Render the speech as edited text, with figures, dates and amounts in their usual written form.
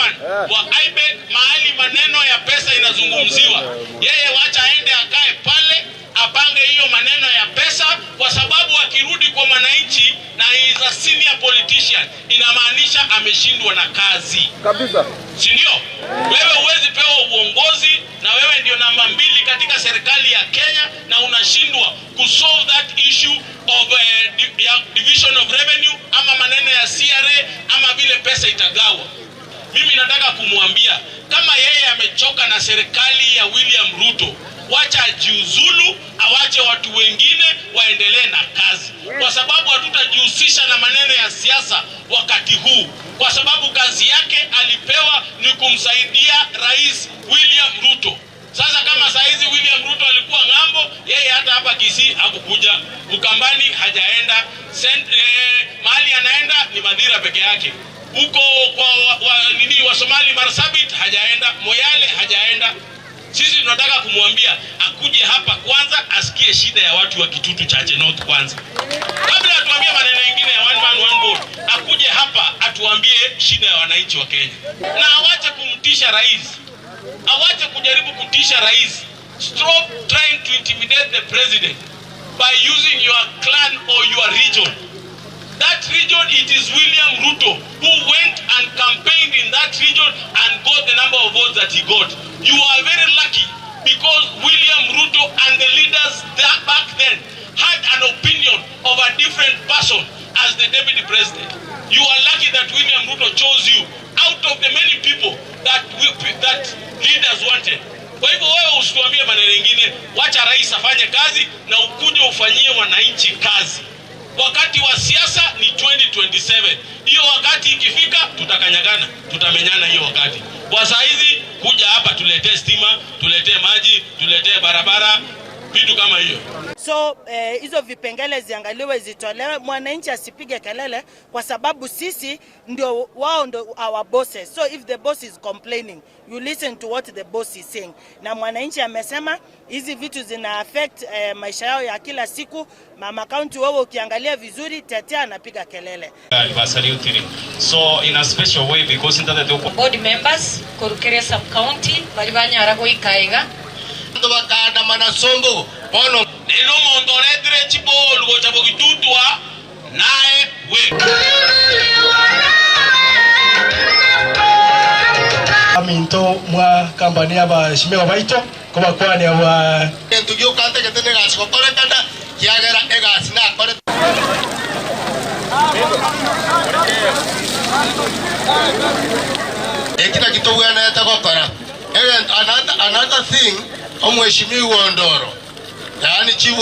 Chairman wa IBEC mahali maneno ya pesa inazungumziwa. Yeye wacha aende akae pale apange hiyo maneno ya pesa, kwa sababu akirudi kwa mwananchi na he is a senior politician, inamaanisha ameshindwa na kazi kabisa, si ndio? Wewe huwezi pewa uongozi na wewe ndio namba 2 katika serikali ya Kenya na unashindwa kusolve that issue of division of revenue ama maneno ya CRA ama vile pesa itagawa. Mimi nataka kumwambia kama yeye amechoka na serikali ya William Ruto, wacha ajiuzulu, awache watu wengine waendelee na kazi, kwa sababu hatutajihusisha na maneno ya siasa wakati huu, kwa sababu kazi yake alipewa ni kumsaidia Rais William Ruto. Sasa kama saa hizi William Ruto alikuwa ng'ambo, yeye hata hapa Kisii hakukuja, Ukambani hajaenda, mahali anaenda ni Madhira peke yake huko kwa nini wa Somali Marsabit hajaenda, Moyale hajaenda. Sisi tunataka kumwambia akuje hapa kwanza asikie shida ya watu wa Kitutu Chache North kwanza, kabla atuambie maneno mengine ya one man one vote. Akuje hapa atuambie shida ya wananchi wa Kenya, na awache kumtisha rais, awache kujaribu kutisha rais. Stop trying to intimidate the president by using your clan or your region. That region, it is William Ruto who went and campaigned in that region and got the number of votes that he got. You are very lucky because William Ruto and the leaders there back then had an opinion of a different person as the deputy president. You are lucky that William Ruto chose you out of the many people that leaders wanted. Kwa hivyo wewe usituambie maneno mengine, wacha rais afanye kazi na ukuje ufanyie wananchi kazi. Wakati wa siasa ni 2027. Hiyo wakati ikifika, tutakanyagana, tutamenyana hiyo wakati. Kwa saa hizi kuja hapa tuletee stima, tuletee maji, tuletee barabara, vitu kama hiyo. So hizo vipengele ziangaliwe, zitolewe, mwananchi asipige kelele, kwa sababu sisi ndio wao ndio our bosses. So if the boss is complaining, you listen to what the boss is saying. Na mwananchi amesema hizi vitu zina affect maisha yao ya kila siku. Mama County, wewe ukiangalia vizuri, tetea anapiga kelele. Anniversary utiri. So in a special way because ntate Board members korukere sub county bari banyara goikaiga. Bakandamana sombo bono. Lelo mondo oretire chibolu gocha bogitutwa naye we. Aminto mwa kambani abashimiwa baito kobakwani aba Kintu giokantegete negasi gokorekana kiagera egasi nakore. Ekina kitugwenete gokora. Another thing, omweshimiwa Ndoro, yaani chief